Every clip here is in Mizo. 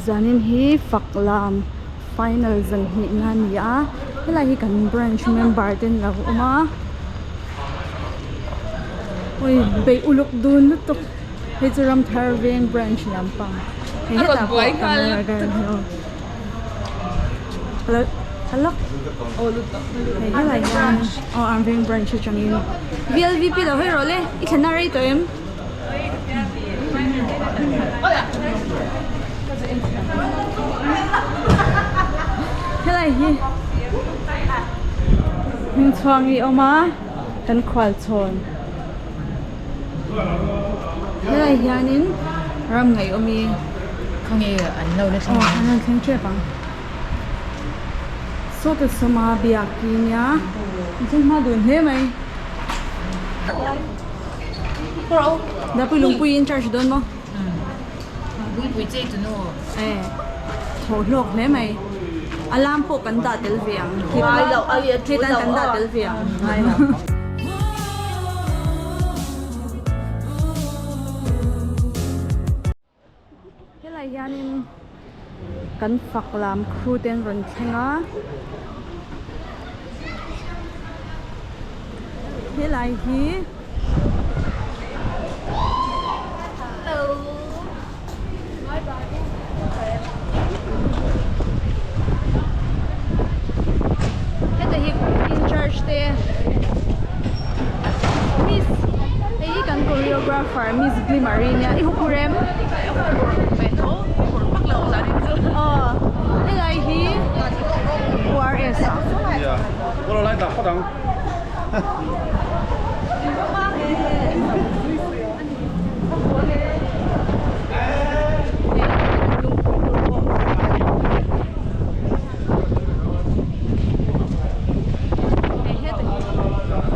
Zanin hi fak lam final zan hnihna a ni a helai hi kan branch member te an lo awm a ui beih uluk dun lutuk hei chu Ramthar veng branch lampang hei hetah pawh camera girl hi aw hello hei helai hian aw an veng branch atangin V L V P lo hawi rawh le i thlenna rei tawh em. Helai hi hming chhuang hi a awm a kan khual chhawn helai hianin ram ngaih awm hi khawnge an lo la thleng ang an rawn thleng tep ang sawta sawma biak hi nia an thleng hma dun hle mai. Dapui lungpui in charge dawn maw? Lungpui chei tu nu. E thaw hlawk hle mai. A lam pawh kan dah tel ve ang. Ngai lo ai a tul lo kan dah tel ve ang. Ngai lo. Helai hianin kan fak lam khu te an rawn thleng a helai hi heta hi in charge te miss hei hi kan choreographer miss Glimmery nia i huphurh em aw helai hi ORS ah.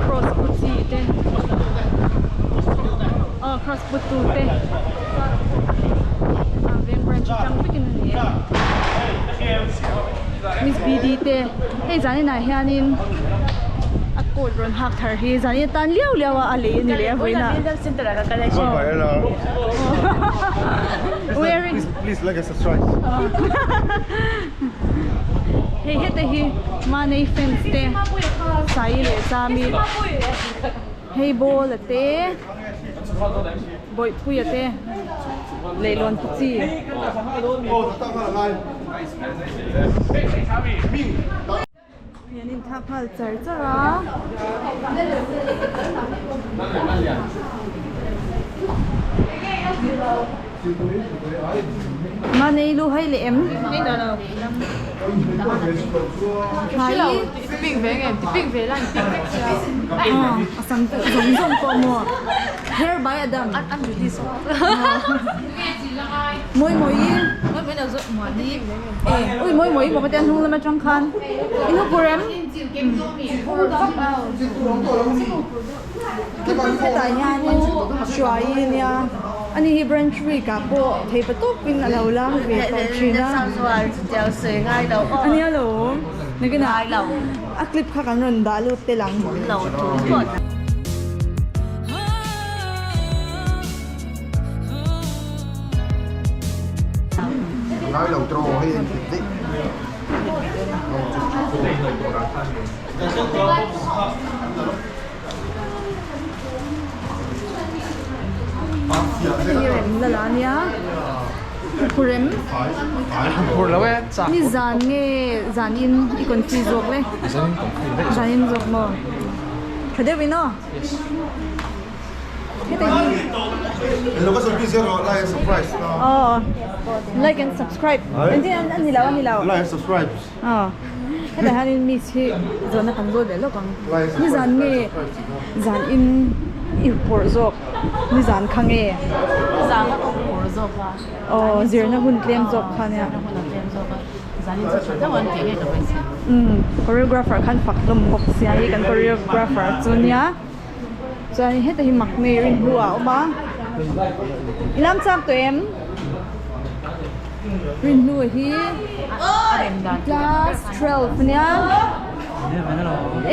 Cross pu chi te aw cross pu tu te a veng branch atang vekin a ni e miss bd te hei zaninah hianin a coat rawn hak thar hi zanin atan liau liau a a lei a ni leh a vawiinah wearing Please like and subscribe. Hei heta hi Manei fans te Sai leh Chami hei ball a te Bawihpui a te leihlawn pu chi. Hei an inthlak nghal char char a. Manei lu hai leh em? Hai. A sam zawng zawng pawh maw? Hair by Adam. Mawi mawi. E ui mawi mawi maw ka tia hnung lam atang khan in hu pur em? Hetah hianin hruai nia ani hi branch week ah pawh thei pa tawpin a lo lang ve tawh thin a ania lo nakinah a clip kha kan rawn dah lut tel ang. Ngai lo tro hei an thlen daih. Hei rem la la nia Phurem Phur lo e chak. Ni zan nge zan in i confuse zawk le. Zan in confuse daih. Zan in zawk maw. Tha deuh in aw. Yes. Heta hi. Like and subscribe. Oh, like and subscribe. Engtin an ni lo an ni lo. Like and subscribe. Oh. Heta hianin miss hi zawhna kan zawt leh lawk ang. Nizan nge zan in i pawrh zawk nizan kha nge. Nizan kha ka pawrh zawk a. Oh, zirna hun tlem zawk kha nia. Zirna hun a tlem zawk a. Zanin chu tha deuh an tih nge ka beisei. Umm choreographer khan fak hlawm bawk sia hi kan choreographer chu nia chuan heta hi mak nei rin hnu ah a awm a i lam chak tawh em rin hnu hi class 12 ania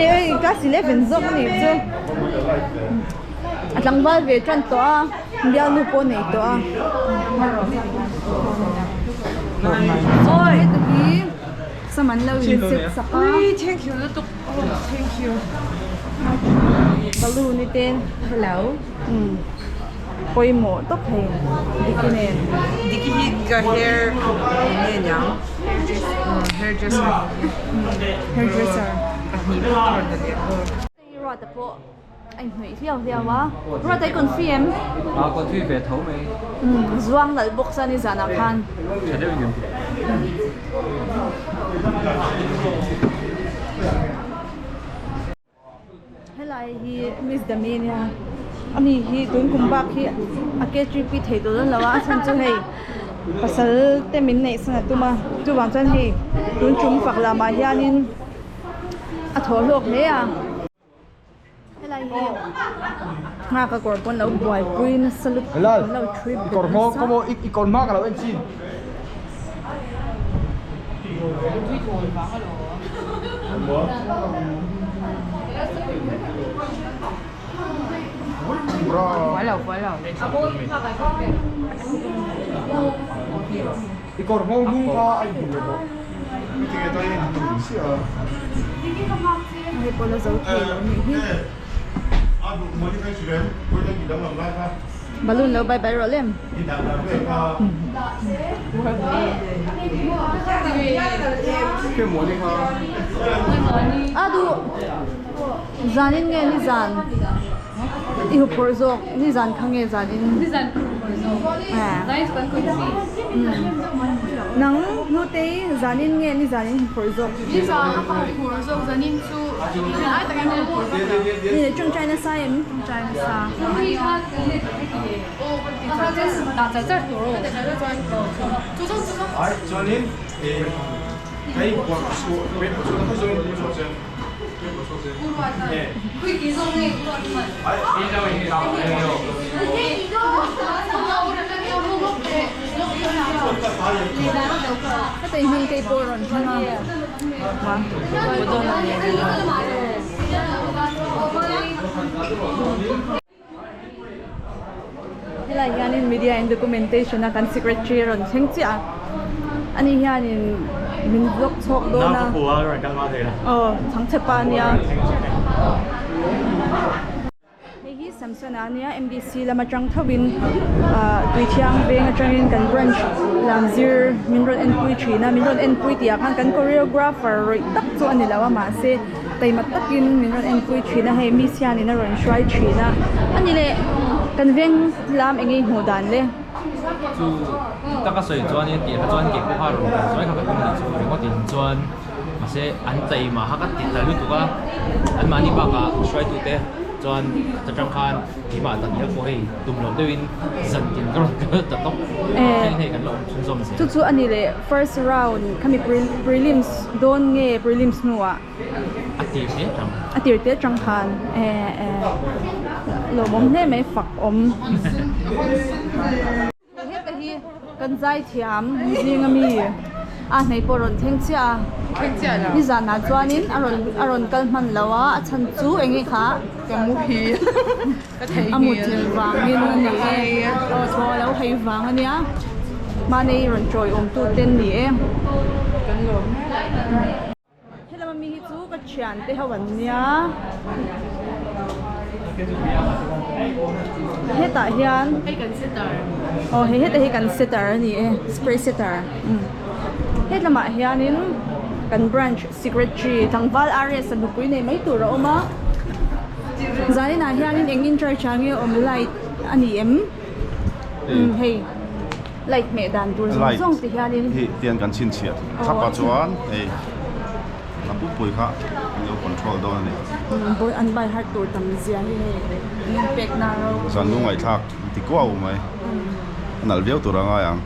eh oi class 11 zawk a nih chu a tlangval ve tan tawh a bialnu pawh a nei tawh a. Heta hi sam an lo in set sak a. Thank you lutuk thank you. Balloon i ten. Hello. Umm pawimawh tawp hei Diki nen. Diki hi ka hair eng nge niang hairdresser. Hairdresser. Pahnih pawh ka rawn la leh bawk. Hei ruata pawh a inhnawih hliau hliau a. Ruata i confi em? A confi ve tho mai. Umm zuang nalh bawk chuan i zanah khan. Tha deuh in kan ti. Helai hi Miss Dami ania ani hi tun kum bak hi a KTP thei tawh dawn lo a a chhan chu hei pasal te min neih san a tum a chuvang chuan hei tun tum fak lamah hianin a thaw hlawk hle a helai hi nghak a kawr pawn lo buaipui nasa lutuk an lo thui bet nasa. Hei pawh la zo thei lo nih hi. Balloon lo bai bai rawh lem. A duh zanin nge ni zan i huphurh zawk ni zan kha nge zanin nang hnutei zanin nge ni zanin huphurh zawk ni leh tawngtai nasa em Heta hming te pawh rawn thleng a. Helai hianin media and documentation a kan secretary a rawn thleng chiah a, ani hianin min vlog chhawk dawn a, aw chhangchhe pa ania. Hei hi Samson a ania MDC lam atang thovin ah Tuithiang veng atangin kan branch lam zir min rawn enpui thin a, min rawn enpui tih ah khan kan choreographer rawih tak chu a ni lo a mahse Taima takin min rawn enpui thin a, hei miss hianin a rawn hruai thin a, ani leh kan veng lam eng nge i hmuh dan le? Chu taka sawi chuanin tih kha chuan kei pawh kha rawn kal chuai kha ka tum ni chu ringawt in chuan mahse an taima kha ka ti ta lutuk a, anmahni bakah hruaitute chuan ta tang khan keimah tak ngial pawh hei tum loh deuhin zan tin ka rawn kal ta tawp thleng hei kan la awm chhunzawm zel. Chu chu ani leh first round khami prelims dawn nge prelims hnuah? A tir te tang. A tir te tang khan eh eh lawmawm hle mai fak awm. Heta hi kan zaithiam zing ami a hnei pawh rawn thleng chiah a. Thleng chiah lo. Nizanah chuanin a rawn a rawn kal hman lo a, a chhan chu eng nge kha? Ka mu hi ka thei A muthilh vangin a ni e. Aw thaw a lo hei vang a nia. Mahni rawn tawiawm tu te an ni e. Kan lawm mek. Helama mi hi chu ka thian te ho an nia hetah hian hei kan setter aw hei heta hi kan setter a ni e spray setter umm hetlamah hianin kan branch secretary tlangval RS a nupui nei mai tur a awm a zaninah hianin eng in charge ah nge awm light a ni em umm hei. Light hmeh dan tur zawng zawng ti hianin. Light hi tian kan chhinchhiah thlap a chuan hei a pumpui kha an lo control dawn a ni. Bawi an bai har tur tam zia hi hei min pek na ro. Zan lungaithlak ti kuau mai. A nalh viau tur a ngai ang.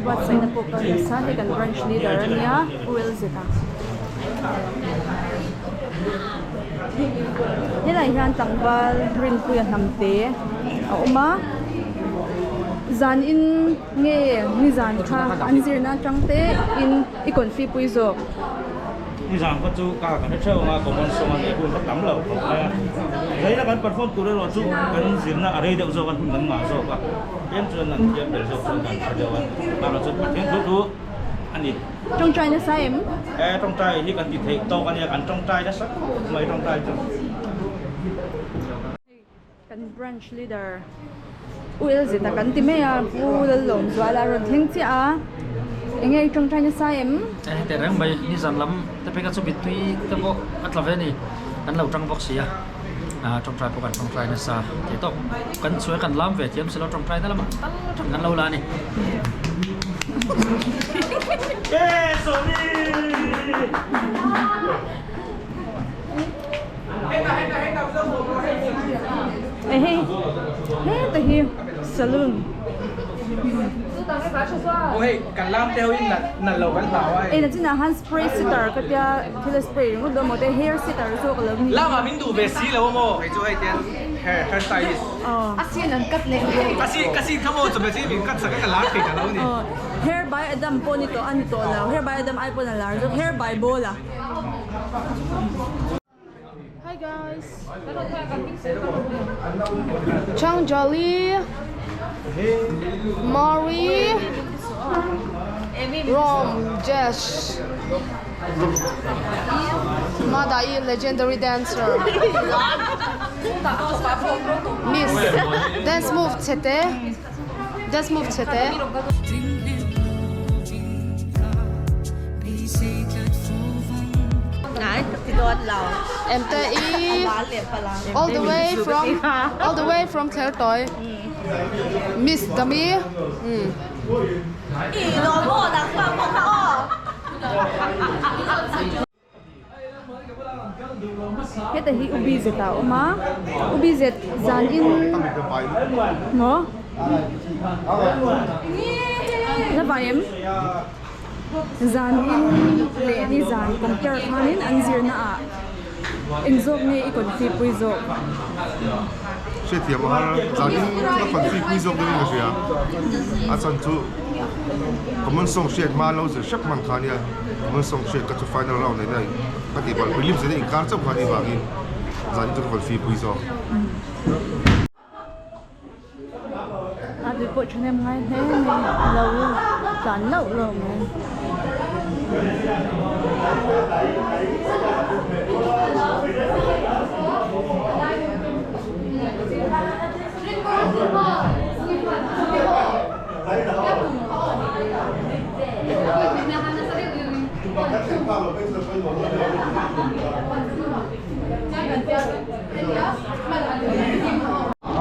Buatsaihna pawh kal nasa hei kan branch leader a nia U Elzeta helai hian tlangval Rinpuia hnamte a awm a zan in nge nizan kha an zirna atang te in i confi pui zawk. Nizan kha chu ka kan hre theuh ang a, common song a nih hun kha tam lo khawp mai a. Zaina kan perform tur erawh chu kan zirna a rei deuh zawk a, hun kan ngah zawk a, tlem chuan an thiam ber zawk chuan kan hre deuh a. Bakah chuan Pathian thu thu a ni. Tawngtai nasa em? E, tawngtai hi kan ti theih tawk a nia, kan tawngtai nasa khawp mai tawngtai chu. Kan branch leader U Elzeta kan ti mai a, Pu Lalawmzuala a rawn thleng chiah a, eng nge i tawngtai nasa em? E heti reng mai, nizan lam te phei kha chu mittui te pawh a tla ve a ni, kan lo tang bawk si a, tawngtai pawh kan tawngtai nasa thei tawk, kan chhuai kan lam ve thiam si lo tawngtai na lamah tal tang kan lo la a ni. Hei heta hi saloon Ei na chinah han spray sitar ka tia thil a spray ringawt dawn maw te hair sitar zawk a lo ni Hair by Adam pawh ni tawh a ni tawh lo hair by Adam ai pawn a lar zawk hair by Bola. Hi guys. Chang Jolly, Mari, Rom, Jesh, Madai legendary dancer, Miss Dance Move Chete, Dance Move Chete. MTI all the way from all the way from Khertoi Miss Dami Heta hi ubi zet a awm a ubi zet zan in maw la vai em zan in leh ni zan compare khanin an zirna ah eng zawk nge i confi pui zawk. Hriatthiam a har zan in ka confi pui zawk deuhin ka hria a chhan chu common song hriat hma lo zir hrep hman kha ania. Common song hriat ka chu final round neih ka tih palh prelims neih inkar chauh kha anih vangin zanin chu ka rawn fee pui zawk. A tui pawh thahnem ngai hle mai a lo tlan loh loh mai.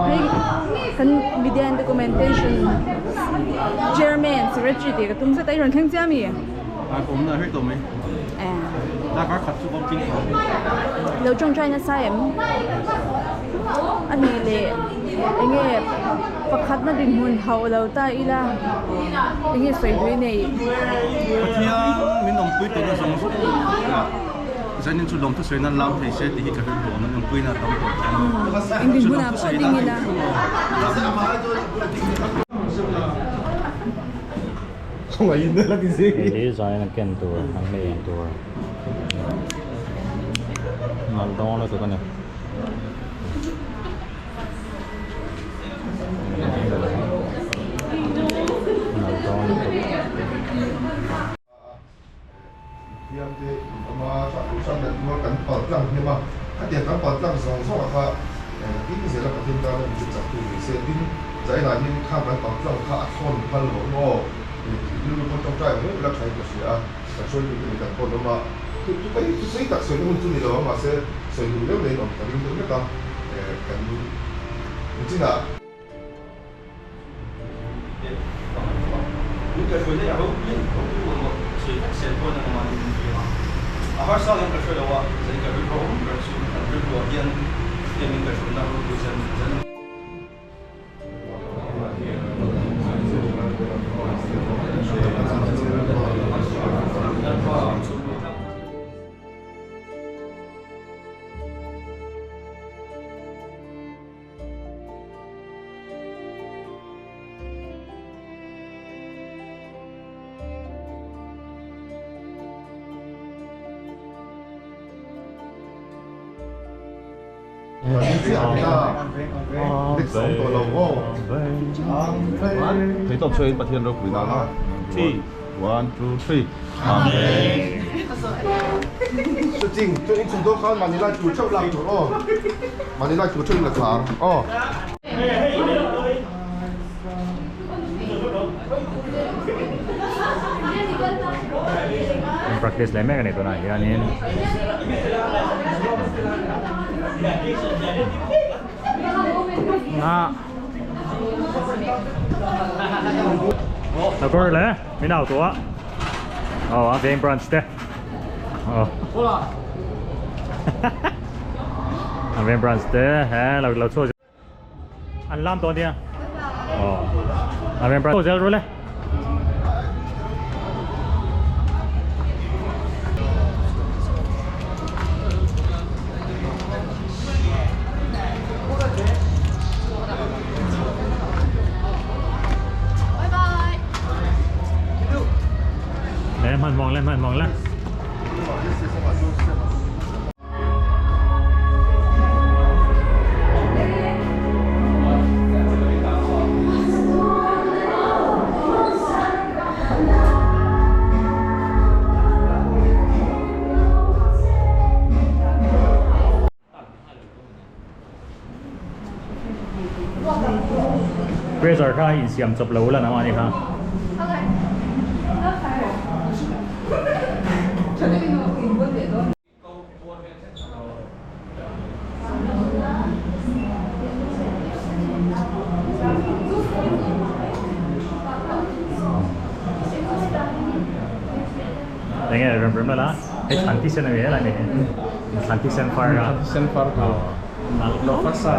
Hei kan media and documentation chairman secretary tih ka tum zet a i rawn thleng chiah ami? Lo tawngtai nasa em? A nih leh enge pakhatna dinhmun hauh lo ta ila enge sawi tui nei? Pathian min awmpui tawhna zawng zawng ah zanin chu lawmthu sawi nan lam thei se tih hi ka rilru a awm a, awmpuina a tam tawh chuan Eng dinhmunah pawh ding ila. Hei hi zaina ken tur an nei tur nalh dawn lutuk a ni. Nalh dawn lutuk. Thiamte ama kan pal tlang hnem a, khatiang kan pal tlang zawng zawng ah kha tin zela Pathian tana min chak tu ni se tin Zainah hian khang kan pal tlang kha a thlawn phal lo ang aw tih rilru pawn tawngtai mai ula thain ka hria a, kan hruaitu te midang pawh an awm a, thu thu mai thu sei tak sawina hun chu ni lo ang mahse sawi duh leuh leh in awm ka ring deuh hlek a, kan chinah. Theihtawp chhuahin Pathian ropui nana One, two, three Amen. Ching, chu in chung dawn khan mahni lai tur theuh lak tur aw. Mahni lai tur theuh in la thla ang aw. Practice leh mek a ni tunah hianin nga Nakor le min au tawh a aw a veng branch te aw a veng branch te he lo lo chhuak An lam dawn nia. Aw. A veng branch zel ru le. Le hman mawng le hman mawng le. Pressure kha insiam chawp lo la nama ni kha. Enge rem rem la hei thlan thisen a ni helai ni hi thlan thisen far a thisen far tur lo far sa.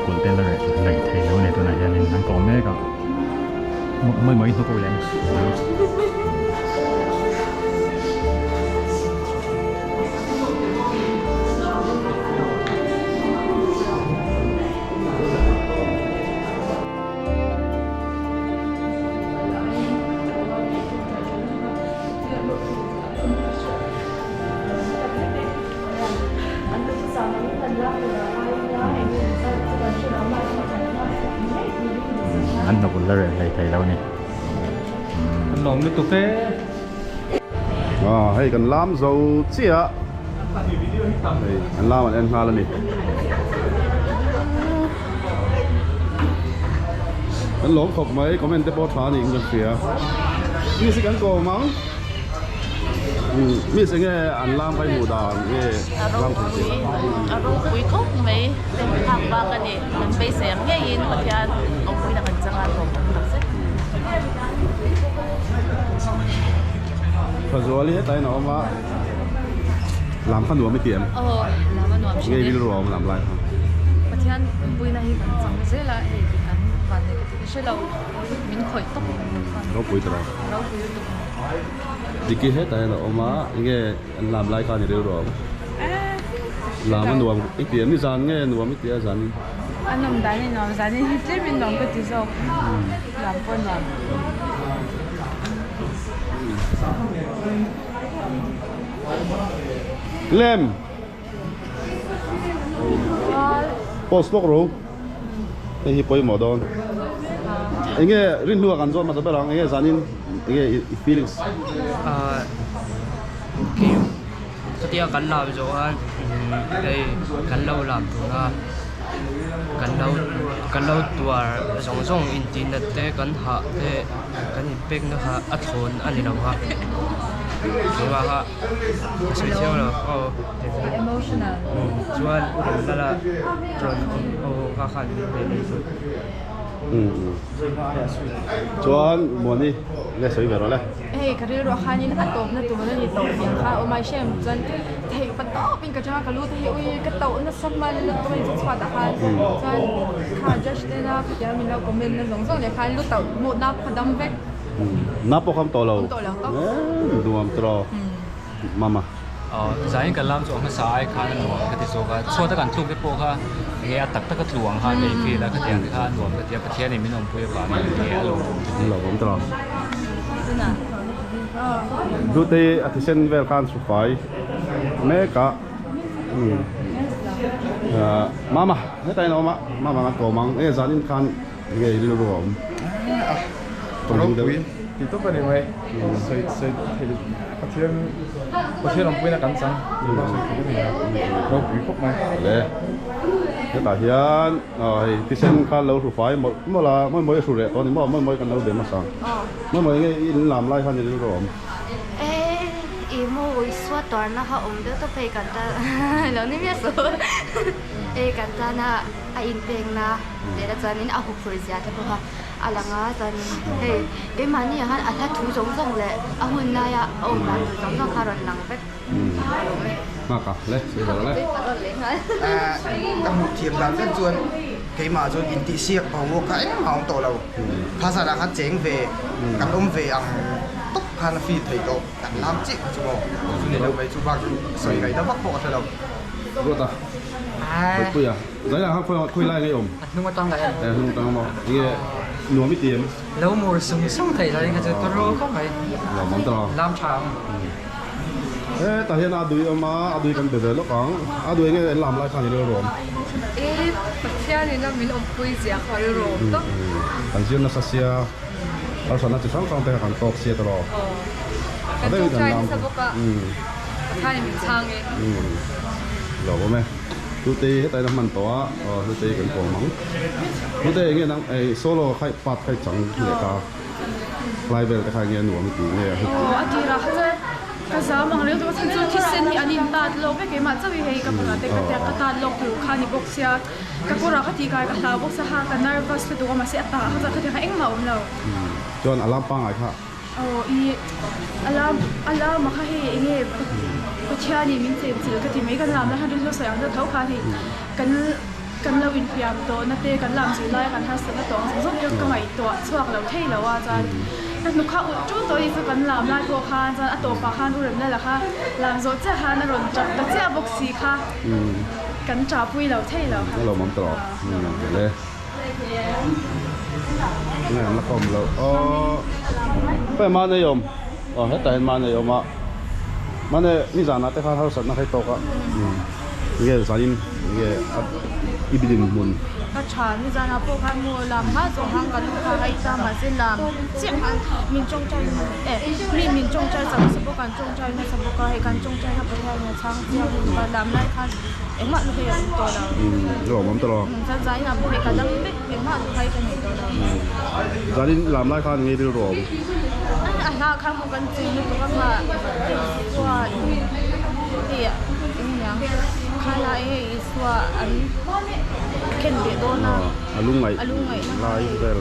hnuk ulh te la reh hlei thei lo a ni tunah hianin an kawh mek a mawi mawi hnuk ulh em. An hnawk la reh hlei thei lo a ni. An lawm lutuk e. Aw hei kan lam zo chiah hei an lam an en nghal a ni. Kan lawm khawp mai comment te pawh tha a niin kan hria. Miss hi kan kawm ang. Miss enge an lam kai hmuh dan nge lam thei che? A ropui khawp mai hlim phak bak a ni. Kan beisei ang ngeiin Pathian awmpuina kan changa hlawm awm tak zet. Thazuali hetain a awm a, lam kha nuam i ti em? Aw, lam a nuam thin e. Nge rilru a awm lam lai kha? Pathian awmpuina hi kan chang zel a, hei kan vanneih ka ti ka hre lo, min khawih tawp. Ropui tawh a. Ropui lutuk. Diki hetain a awm a, enge an lam lai kha ni rilru a awm? Lam a nuam i ti em? Nizan nge nuam i ti a zan in? A nawm dan i nuam, zan in hi tlem in nuam ka ti zawk, lam pawh nuam. Lem! Post lawk ro. Hei hi pawimawh dawn. Enge rinhlua kan zawt hmasa ber ang, enge zanin enge i feelings? Ah, okay. Chutia kan lam zawh a hei kan lo lam tur a kan lo kan lo tuar zawng zawng intihnat te kan hah te kan inpekna kha a thlawn a ni lo a keimah kha ka sawi chiang lo aw chuan lala rawn awm aw kha khan min pe leh chu. Chuan Muani nge sawi ve rawh le. Hei ka rilruah khanin a tawpna tur a ni tawh tih kha a awm a, i hre em chuan theih pa tawpin ka chang a, ka lu te hi ui ka tauh nasa hman lutuk a ni chu chhuatah khan chuan kha judge te na khatiang a min lo comment na zawng zawng leh khan lu tauh hmuh na pawh kha dam vek. Na pawh kham tawh lo. Kham tawh lo tawp. Nuam tawh mama. Zain kan lam chu a hmasa ai khan a nuam ka ti zawk a, chhuata kan tluk te pawh kha enge a tak taka tlu ang khan ka infeel a, khatiang te kha a nuam ka ti a, Pathianin min awmpui avangin enge a lo awm ka ti. Lo awm tawh. Dute a thisen vel khan chhufai mek a. Mama, hetain a awm a, mama kan kawm ang, enge zanin khan enge i rilru a awm? Ropui ti tawp a ni mai, sawi sawi thei Pathian Pathian awmpuina kan chang tih pawh sawi theih a ni a, ropui khawp mai. Le hetah hian hei thisen kha lo hru fai mawlh mawlh a, mawi mawi a hru reh tawh a ni maw, mawi mawi kan lo be hmasa ang, mawi mawi nge i in lam lai khan i rilru a awm? E i mawi suat tuarna kha awm deuh tawp hei kan tan lo ni miah suh e kan tana a inpekna lehna chuanin a huphurh zia te pawh kha a lang a chuanin hei keimahni ah khan a hla thu zawng zawng leh a hun laia a awm dan tur zawng zawng kha a rawn lang vek a lawm e. Nghak a le sawi ber le. Ka hmuh thiam dan vek chuan keimah chuan intihsiak boruak kha engmah a awm tawh lo. Kha zanah khan cheng ve kan awm ve ang tawp khan a feel thei tawh kan lam chiah kha chu maw chu ni lo mai chu bak chu sawi ngaihna vak pawh ka hre lo. Ruata Puipuia. Zai ah khawi khawi lai nge awm? A hnung atang ka en. E hnung atang maw? Enge nuam i ti em? Lo mur sung sung thei zai kha chu turu khawp mai. Lo mang ta lo. Lam tha ang. E tah hian a dui awm a, a dui kan be ve lawk ang. A dui enge en lam lai khan i rilru awm? E Pathian in a min awmpui zia kha rilru awm tawp. Kan zir nasa sia, harsatna chi hrang hrang te kha kan tawk sia tawh. Kan tawngtai nasa bawk a, Pathian in min chhang e. Lo awm e. Hlutei hetain a hman tawh a, aw Hlutei kan kawm ang. Hlutei enge nang ei solo khai part khai chang leh ta lai vel te kha enge nuam i tih nge a. Aw a tirah kha chuan ka zam ang reuh tawh a chhan chu thisen hi an in tat lawk vek keimah chauh hi hei ka kawrah te ka tiang ka tat lawk tur kha a ni bawk sia ka kawrah ka tih kai ka hlau bawk sia ha ka nervous lutuk a mahse a tah kha chuan khatiang kha engmah a awm lo. Chuan a lam pangngai kha. Aw i alarm alarm a kha hei enge Pathianin min chenchilh ka ti mai kan lam na khan rilru sawi ang deuh tho khan hei kan Kan lo inhliam tawhna te, kan lam zir laia kan harsatna tawh ang zawng zawng te ka ngaihtuah chhuak lo thei lo a, chuan ka hnuk kha ulh ṭul tawh a ni chu kan lam lai pawh khan chuan a tawpah khan u Remlala kha lam zawh chiah khan a rawn ṭap ta chiah bawk si kha kan ṭahpui lo thei lo kha. A lo awm tawh le. Nge an la kawm loh aw hei mahni awm aw hetah hian mahni awm a mahni nizanah te khan harsatna hei tawk a nge zanin nge i bidin hmun. Ka tha nizanah pawh khan maw lam hma zawng khan ka lu kha a ita mahse lam chiah khan min tawngtai eh mi min tawngtai chak nasa bawk a an tawngtai nasa bawk a hei kan tawngtai na Pathian in a chhang chiang lutuk a lam lai khan Engmah lu hei a awm tawh lo. A awm awm tawh lo. Chuan zanin ah pawh hei ka dam vek engmah lu hai ka nei tawh lo. Zanin lam lai khan ngei rilru a awm. A hla kha maw kan chei lutuk a kha Isua in hei eng nia kha la eng nge Isua an khen leh dawn a. A lungngaih A lungngaih na lai vel.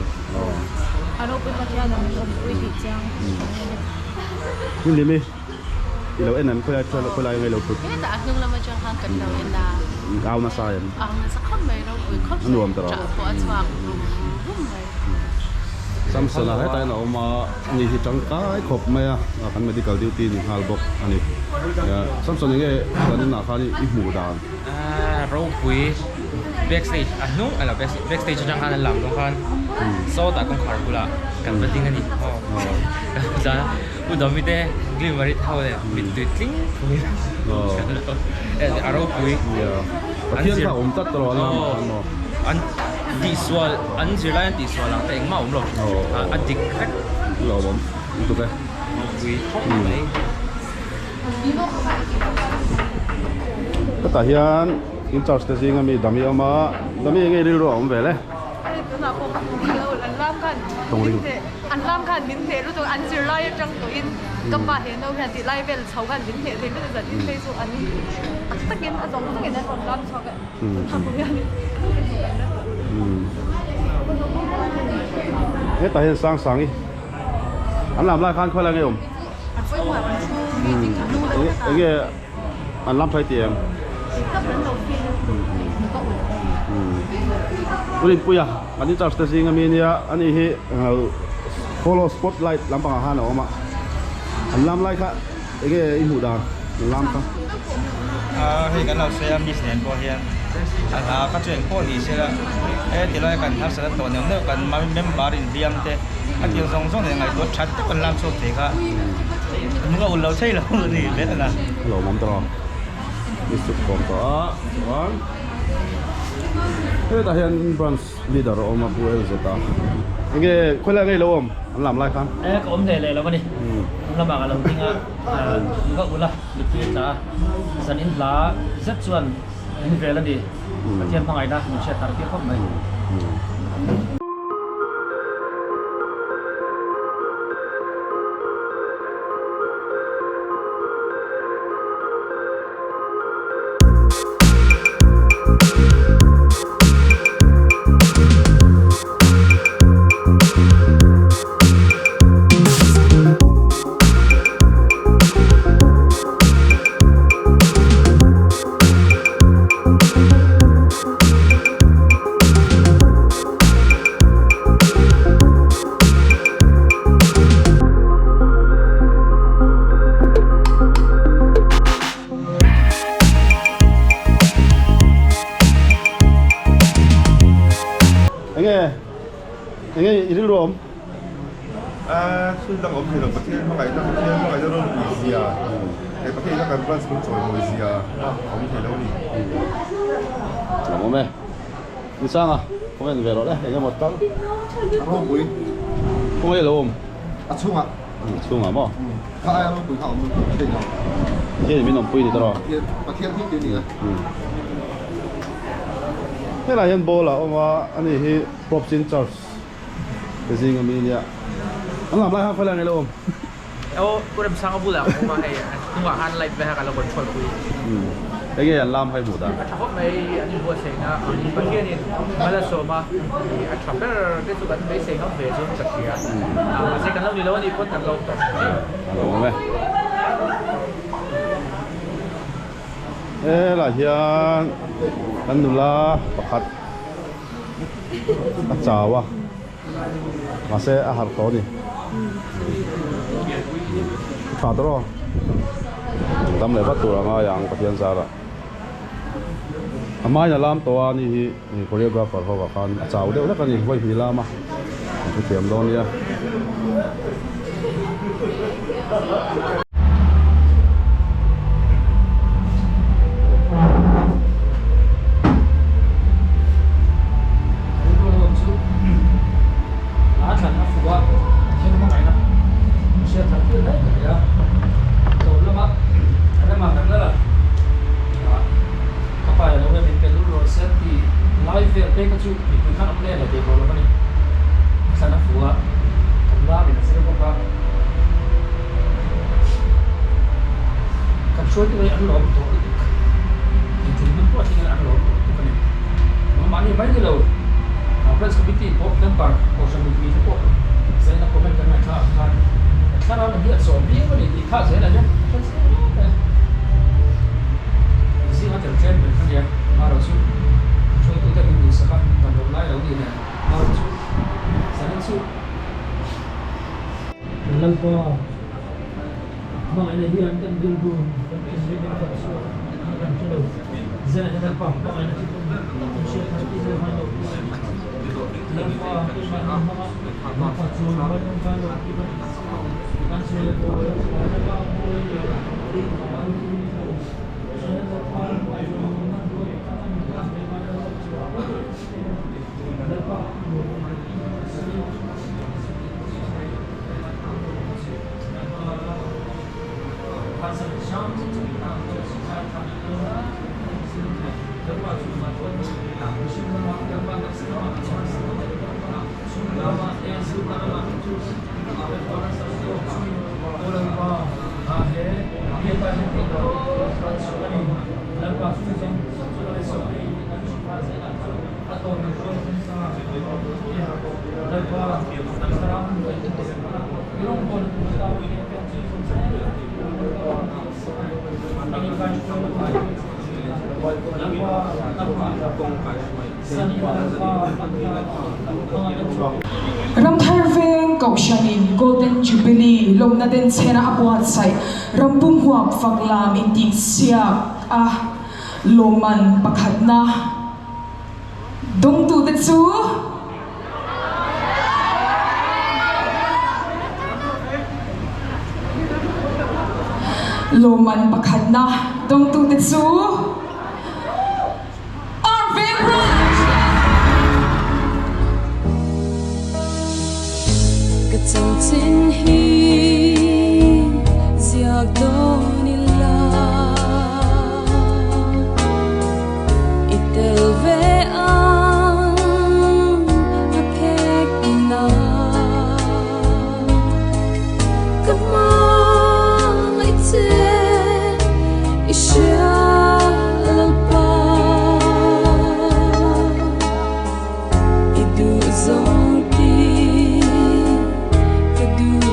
A ropui Pathian a min awmpui tih chiang. Hmun limi. I lo en em khawilai khawilai nge lo thut. Hetah a hnung lam atang khan kan lo en a. Au nasa em. Au nasa khawp mai ropui khawp mai. A nuam tawh. Ṭah pawh a chhuak rum rum mai. Samson a hetah hian a awm a ni hi tangkai khawp mai a kan medical duty ni nghal bawk a ni. Samson enge zanin ah khan i hmuh dan. Ropui backstage a hnung a lo backstage atang khan an lam dawn khan sawtah kawngkhar bulah kan va ding a ni maw. U Dawmi te Glimmerit ho leh mittui tling phungin a ropui. Pathian kha awm tlat tawh lo a lam An tihsual an zirlai an tihsual ang te engmah awm lo a dik vek. Lo awm lutuk e. Ropui khawp mai. Hetah hian in charge te zinga mi Dami a awm a, Dami enge rilru a awm ve le? Hei tunah pawh ka hmu lo an lam khan Tawngring. An lam khan min hneh lutuk an zirlai atang tawhin ka pa he no hian tih lai vel chho khan min hneh thei lutuk zan in phei chu an tak takin a zawng zawngin an rawn lam chhuak a Hetah hian sang sang i an lam lai khan khawi lai nge awm? Enge an lam phei tih em? Urinpuia kan in charge te zing ami nia ani hi follow spotlight lampang ah khan a awm a an lam lai kha enge i hmuh dan an lam kha. Hei kan lo sawi a miss nen pawh hian a hla kha chu engpawh ni sela he tilai kan harsat a tawh neuh neuh kan member inhliam te a thil zawng zawng nen ngaihtuah that deuh an lam chhuak thei kha hnung a ulh lo thei lo a ni hle a. A lo awm tawh a i suk kawm tawh a chuan hetah hian branch leader a awm a pu LZ a enge khawilai ngei lo awm an lam lai khan. E ka awm leh leh lo a ni hnung lamah ka lo ding a hnung a ulh a mittui a tla a zan in hla zet chuan min vel a ni Pathian hmangaihna min hriat tar tir khawp mai. Enge enge i rilru awm? A thil dang awm thei lo Pathian hmangaihna Pathian hmangaihna ropui zia leh Pathian ina kan branch kan chawimawi zia a awm thei lo a ni. Lawm awm e. Ni Sanga, comment ve rawh le, eng emaw tal. A ropui. Kawng ei lo awm? A chhungah. A chhungah maw? Kha aia ropui kha awm thei lo. Pathian min awmpui ni ta rawh. Pathian Pathian hi tih a ni a. Helai hian ball a awm a, ani hi props in charge te zing ami ania. An lam lai khan khawi lai nge lo awm? Aw Pu Remsanga bulah ka awm a hei a hnungah khan light vel kha ka lo control pui. Enge an lam hai hmuh dan? A tha khawp mai an inbuatsaihna Pathianin mal a sawm a, a tha ber te chu kan beisei ngam ve chuan ka hria. Mahse kan lo ni lo a nih pawn kan lo awm tawh. A lo awm e. Helai hian kan nula pakhat a chau a mahse a harh tawh a ni tha tawh rawh dam leh vat tur a ngai ang Pathian zarah a hmain a lam tawh a ni hi choreographer ho ah khan a chau deuh hlek a ni vawi hnih lam a an hrethiam dawn nia. Kan hruaitu hi an lawm tawh lutuk engtin hmun pawh thlengin an lawm tawh lutuk a ni. Nangmahni mai ni lo Branch Committee pawh member Kohhran mipui te pawh zaina comment kan ngaihthla ang khan thlarau lam hi a chawm viau a ni tih kha zel a hian a hre chiang viau mai a. Zinga tel tlem ber kha nia marawh chu hruaitu te min duhsak a dam loh lai lo ni nen marawh chu zanin chu Lalpa hmangaihna hian kan rilru kan thinrim a kan chhuak a kan hre lo. Zena hian Lalpa hmangaihna chu tum kan hriat thar tih zel ngai lo. Lalpa keimahni hmanga Lalpa chawi mai kan kai lo tih kan kan sawi a pawl Lalpa mawi leh an tum lo. Zena Lalpa Lalpa Ramthar Veng Kohhranin Golden Jubilee lawmna denchhena a buatsaih rampum huap fak lam intihsiak a lawmman pakhatna dawngtute chu. Lawmman pakhatna dawngtute chu Arm Veng Branch. Ka chanchin hi ziak dawn ila i tel ve ang a phek na ka hmangaih che i hria lalpa i duh zawng ti ka duh.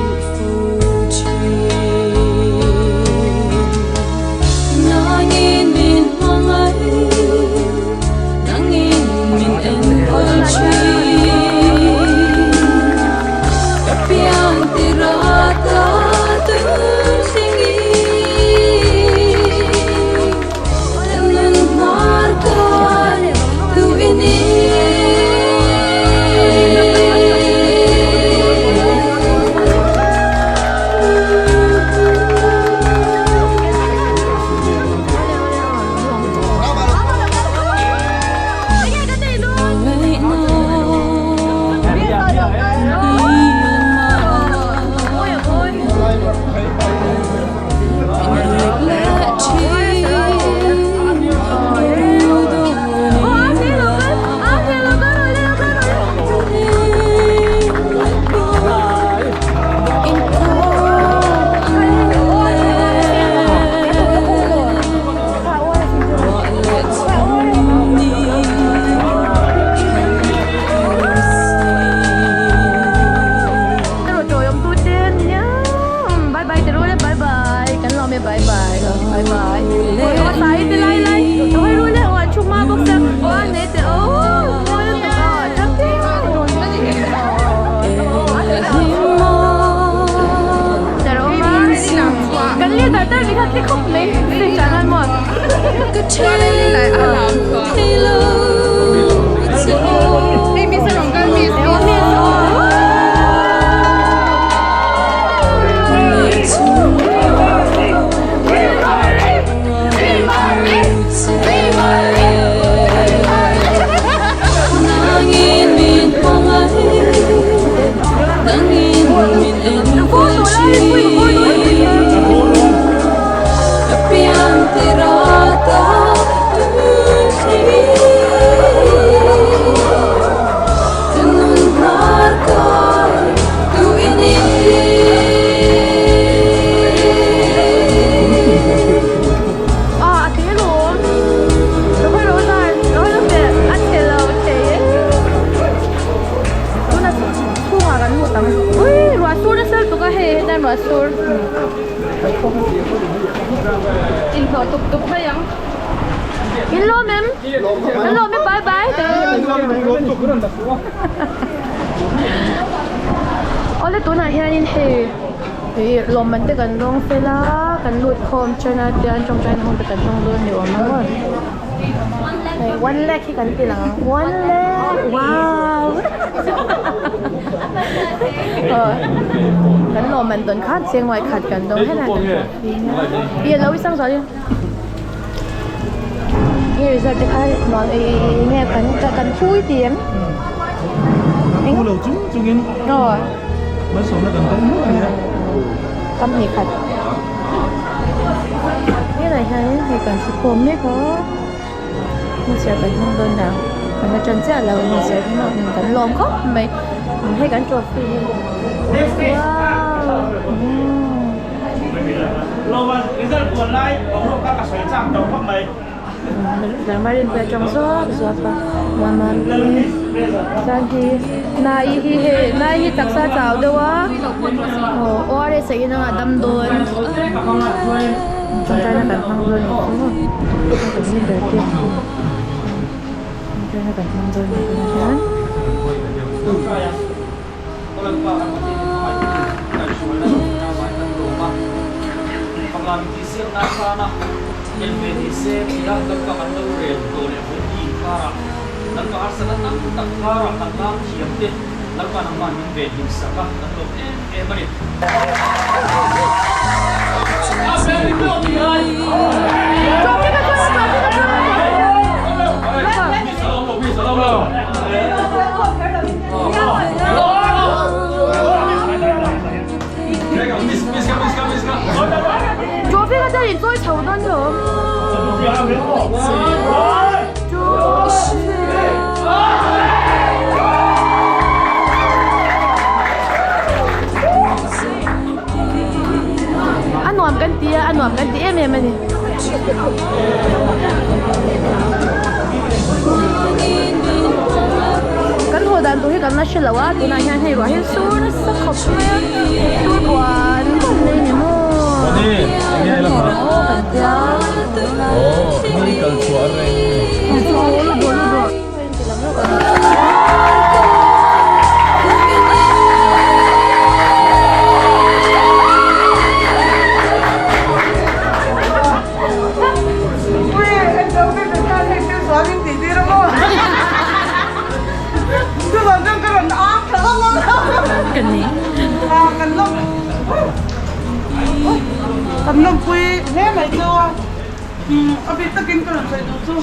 Awle tunah hianin hei ih lawmman te kan lawng fel a kan lut khawm chen a tian tawngtaina hun te kan hmang dawn ni awm a maw hei one lakh hi kan ti lang ang one lakh wow aw kan lawmman dawn khan chengmai khat kan dawng helai kan trophy nia ih a lo i sang zual in. He result te kha nuam e nge kan kan phu i ti em? Phu lo chung chungin Aw. Malsawmna kan dawng nual a nia. Kam hnih khat. Helai hianin hei kan thu khawm mek a, hmunchhiar kan hmang dawn nia, kan la tan chiah lo hmunchhiar hi maw kan lawm khawp mai, hei kan trophy hi wow. Darmarin pawh a tawng zawk zawk a mama chuan hi nai hi hei nai hi taksa a chau deuh a aw ORS a in anga dam dawn tawngtaina kan hmang dawn anih chu kan ni ber te tawngtaina kan hmang dawn anih tunah hian. Trophy kha chuan in chawi chho dawn lawm. A nuam kan ti a, a nuam kan ti em em a ni. Kan haw dan tur hi kan la hre lo a, tunah hian hei ruah hi sur nasa khawp mai a, sur buan buan mai a ni maw. Aw kan tia. Kan lawmpui hle mai chu a, a bik takin ka rawn sawi duh chu.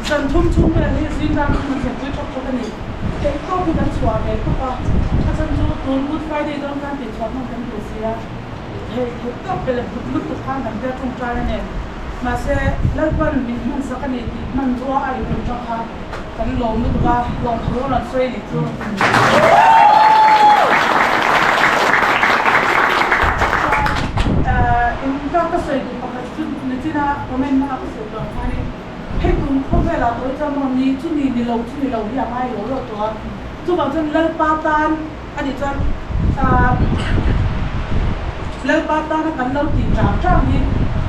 Zan thum chhung vel hi zing dan thum an thlenpui thawk thawk a ni. Theih tawp hi kan chhuah ve khawp a, a chhan chu tun Good Friday dawn khan tih chhuah hman kan duh si a, theih theih tawp pe leh but lutuk khan kan biak tawngtai a nen. Mahse, Lalpan min hman sak a ni tih hmanrua a inrem tang kha kan lawm lutuk a, lawmthu a rawn sawi a nih chu. In ka ka sawi duh pakhat chu nichina comment na a ka sawi tawh ang khanin hei tum khawvelah tawh hi chuan maw ni chu ni ni lo chu ni lo hi a ngai lo lo tawh a, chuvang chuan Lalpa tan. Ani chuan Lalpa tana kan lo tih ṭang ṭang hi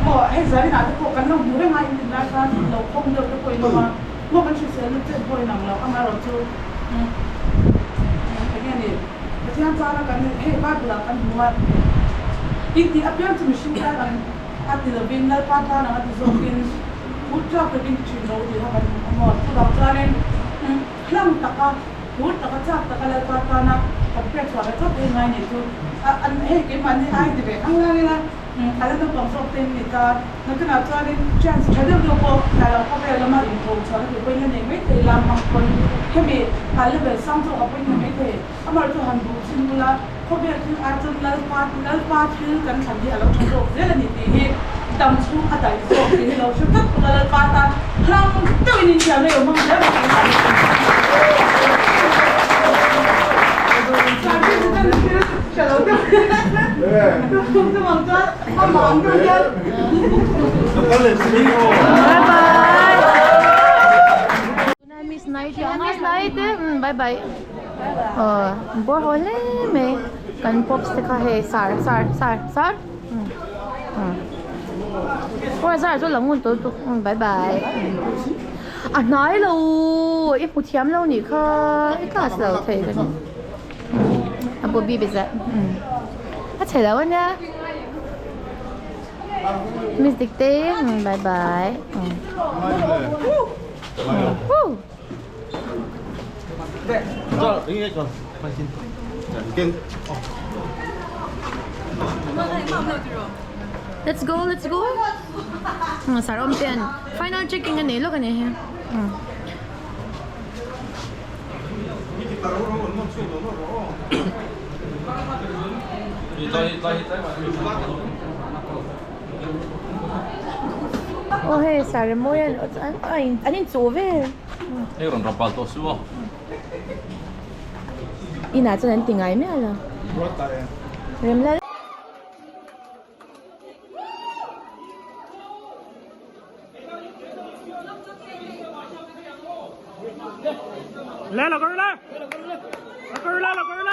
maw hei zaninah te pawh kan lo hmu reng a, in tin lai khan lo khawng deuh te pawh in awm a, maw kan hriselna chen pawh in ang lo amaherawh chu eng nge ni Pathian tana kan hei Bible ah kan hmu a, in tih apiang chu mihring tan ang a ti lovin Lalpa tan ang a ti zawkin phur ṭak takin ti ṭhin ro tih kha kan hmu a maw chuvang chuanin hlang taka Phur taka chak taka Lalpa tana kan pek chhuah ve chawt hi ngai nih chu a an hei keimahni ai ti ve ang lang ila a la naupang zawk te in ni ta. Nakinah chuanin chance tha deuh deuh pawh hnai lo khawvel lama inpho chhuahna tur pawhin la nei mai thei lam hmang pawn hemi a level sang zawk ah pawhin la mai thei. Amaherawhchu chu han duh chin bula khawvel thil ai chuan Lalpa Lalpa thil kan thlan hi a lo tha zawk zel a ni tih hi dam chhung a daih zawk tih hi lo hre tlat bawk a Lalpa tan hlang deuhin inthiam leh awm ang zel bawk ang. Bye bye. Miss Night Miss Night bye bye bawr haw hle mai kan pops te kha hei sar sar sar sar aw zar chu lo ngun tawh tuk bye bye a hnai lo i hmu thiam lo nih kha i class lo thei ka ni a bobby be zah a chhe lo ania Miss Dikte bye bye. Let's go, let's go. Sar om ten. Final checking ani lok ani he. Aw hei sar mawi an an in chuh vel. Hei rawn rapal tawh su aw. Inah chuan an ti ngai miah lo. Remlal. 来老哥来，老哥来老哥来。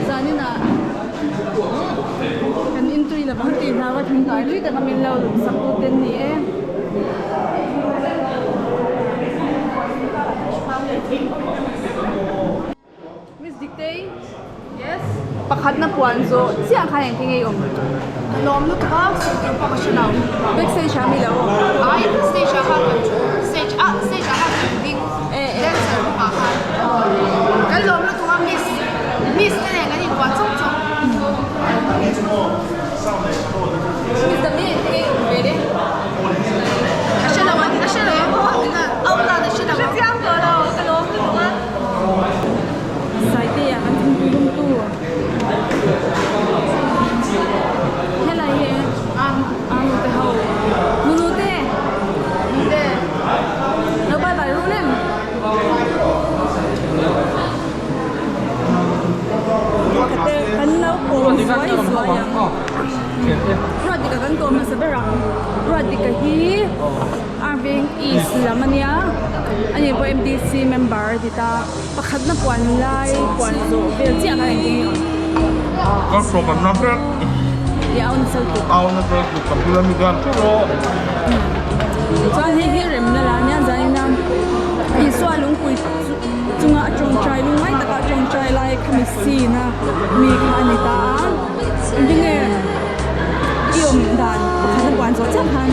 Zaninah kan intui lovang tih hna va thingpui tui taka min lo lum sak tu te an ni e. Miss Diktei Yes Pakhatna puan zawh chiah khan engtin nge i awm? Ka lawm lutuk a, sawi tur pawh ka hre lo. Back stage ah mi lo awm? Ai, stage ah khan kan thu, stage ah stage ah khan kan ding, dancer bawk ah khan. Kan lawm lutuk a miss miss te nen kan inkuah chawk chawk. Miss Dami engtin nge i awm ve le? Ka hre lo a, ka hre lo a, au dan a hre lo a. Ka hre chiang tawh lo, ka lawm lutuk a. Saitea kan thingpui lungtu helai hi a nute ho nunute lo bye bye ru lem kan lo kawm zuai zuai ang Ruatdika kan kawm hmasa ber ang Ruatdika hi Arveng East lam a nia ani pawh M_D_C member a ti ta pakhatna puan lai puan zawh vel chiah khan engtin nge awm. Ka hrawk an na vek. I au nasa lutuk. Au nasa lutuk ka bula mi chuan hrep rawh. Chuan hei hi remna la ania zanin a Isua lungpui chunga a tawngtai lungngai taka a tawngtai lai khami scene a mi kha a ni ta a engtin nge i awm dan pakhatna puan zawh chiah khan.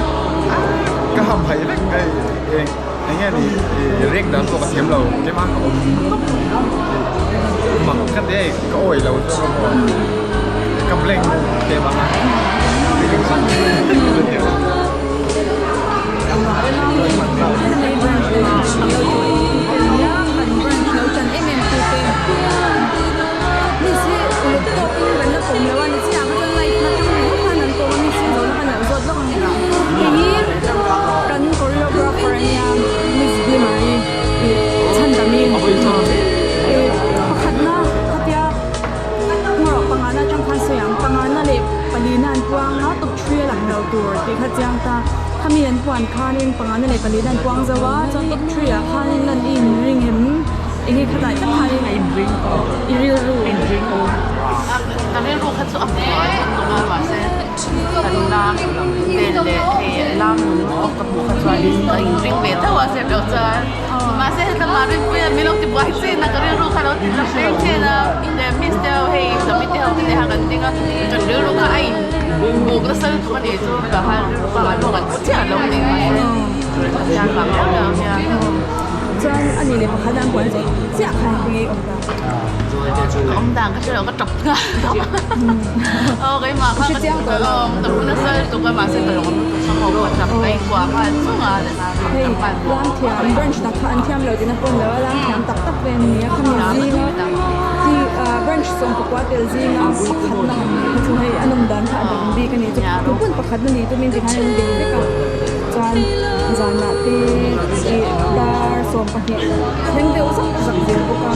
Ka ham hai vek hei. Eng enge ni react dan pawh ka thiam lo keimah ka awm tawp mak ka ti hei ka awih lo zawk a maw ka blank keimah a feeling chu Kan choreographer a nia Miss Blimari ih chhandami ih pakhatna khatia hmawrh pangana atang khan sawi ang pangana leh palina an puang a top three a lang lo tur tih kha chiang ta khami an puan khanin pangana leh palina an puang zo a chuan top three ah khanin lan i inring em enge khatah tak khanin i rilru. Ka rilru kha chu a buai lutuk a mahse kan lam vel leh hei lam nung pawh ka hmuh kha chuan ka inring ve tho a zir loh chuan mahse heta mah rinpuia min lo ti buai chin a ka rilru kha lo ti chak reng thin a miss te ho hei Sami te ho te nen khan kan ding a kan rilru kha a in buk nasa lutuk a nih chu ka han rilru kha an kan pu chiah lo nih mahse Pathian vang reuh reuh hian. Chuan a ni leh pakhat an buai zawh chiah khan ka ngei awm ta. Ka awm dan ka hre lo ka tap nghal tawp aw keimah kha ka awm ka pu nasa lutuk a mahse ka lawm lutuk kha maw ka tap ka inkuah nghal chung a Hei lam thiam branch tak kha an thiam lo tihna pawh ni lo a lam thiam tak tak ve an ni a khami zinga ti branch sawmpakua tel zinga pakhatna han nih kha chu hei a nawm dan kha a dang bik a ni chu tupun pakhatna ni tumin tikhan an bei vek a chuan zanah te ih dar sawmpahnih thleng deuh zak zak zel bawk a.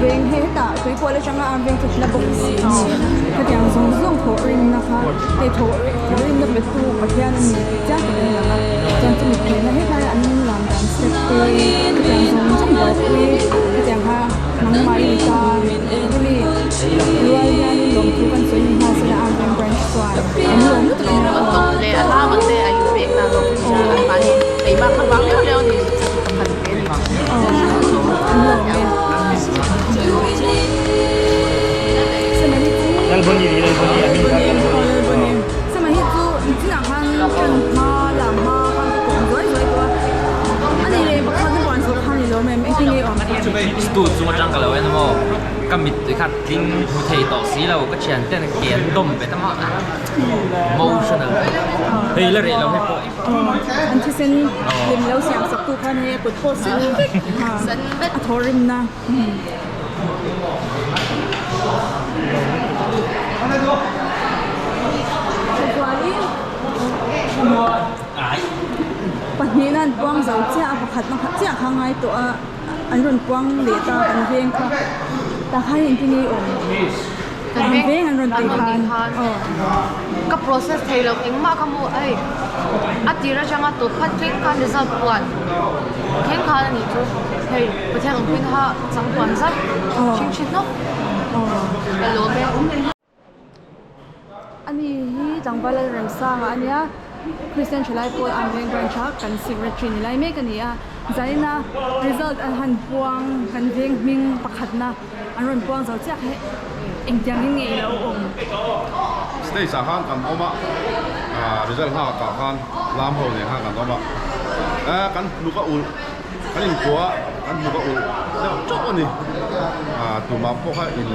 Veng hei hetah tuipual atanga arm veng chu la bawk si a ni. Hetiang zawng zawng thawh rinna kha hei thawh thawh rinna pe tu Pathian a ni tih chiang takin a lang a. Chuan chumi phenah hetlai an lam dan step te hetiang zawng zawng buaipui hetiang kha nangmah i ni ta hemi rual hianin lawmthu kan sawi ni nghal sela arm veng branch chuan an lawm lutuk a nia aw. Leh a lama te a inpek na bawk anmahni eimah kha vang reuh reuh a ni pakhat ve a ni Stool chung atang ka lo en amaw ka mit kha tling hmu thei tawh si lo ka thian ten ke an dawm bet a emotional hei la reh lo hei pawh. An thisen lem lo siam sak tu khan hei a kut pawh sen vek a thaw rim na. Pahnih na an puang zo chiah a pakhat na chiah kha ngai tawh a an rawn puang leh ta kan veng kha tah khan engtin nge i awm? Kan veng an rawn tih khan aw. Ka process thei lo engmah kha mu hei a tir atanga tawp phat thleng khan result puan thleng khan a nih chu hei Pathian awmpuina kha chang puan zat hring hri hnawk ka lawm e. Ani hi tlangval Lalremsanga a nia Christian Thalai Pawl Arm Veng Branch a kan secretary ni lai mek a ni a zaina result an han puang kan veng hming pakhatna An rawn puang zo chiah kha engtiang in nge i lo awm? Stage ah khan kan awm a, result nghak ah khan lam ho nen khan kan awm a, kan hnuk a ulh, kan inkuah a, kan hnuk a ulh deuh teuh a ni, tumah pawh kha in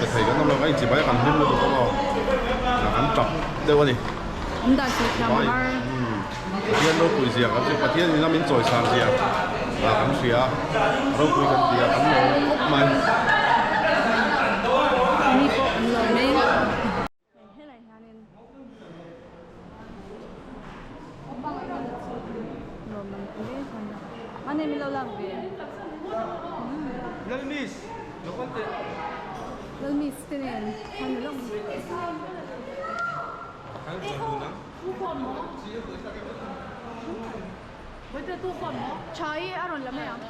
pe thei kan awm lo, kan inchibai a kan hlim lutuk a maw, kan tap deuh a ni. An dah chhuah thiam a har. Pathian ropui zia kan hria, Pathian in a min chawisang zia kan hria a, ropui kan ti a, kan lawm khawp mai. Mi pawh an lawm mai. Helai hianin lawm an ti mek a nia. Mahni min lo lak ve. Lalmiss, lo kal teh. Lalmiss te nen khan ni lawk. Chai a rawn la mai ang.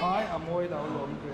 Ai a mawi lo lawm ve.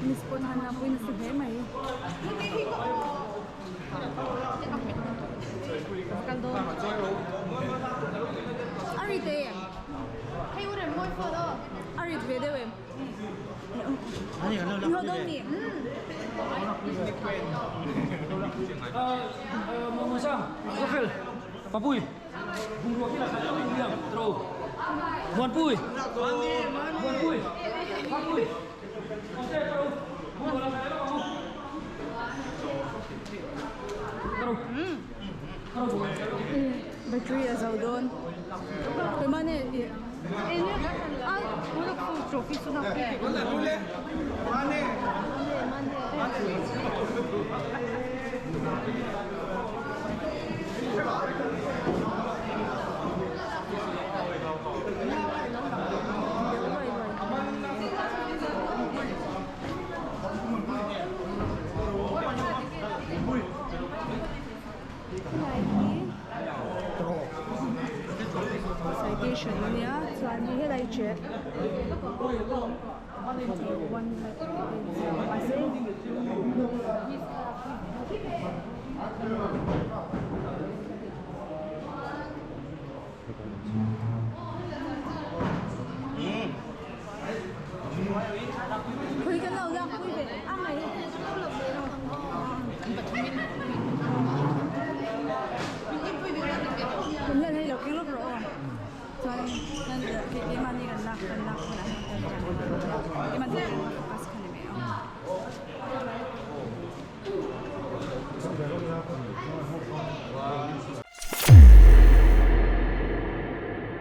Miss pawh han a pawhin a si hle mai. A rit em? Hei u rem mawi phone aw. A rit ve deuh em? Inhaw dawn ni? Papui bungrua khi là khá là liang trâu muan pui muan pui papui Battery a zo dawn. Keimah nen i Citation ania chuan hei helai check Khawi kan lo lak pui ve.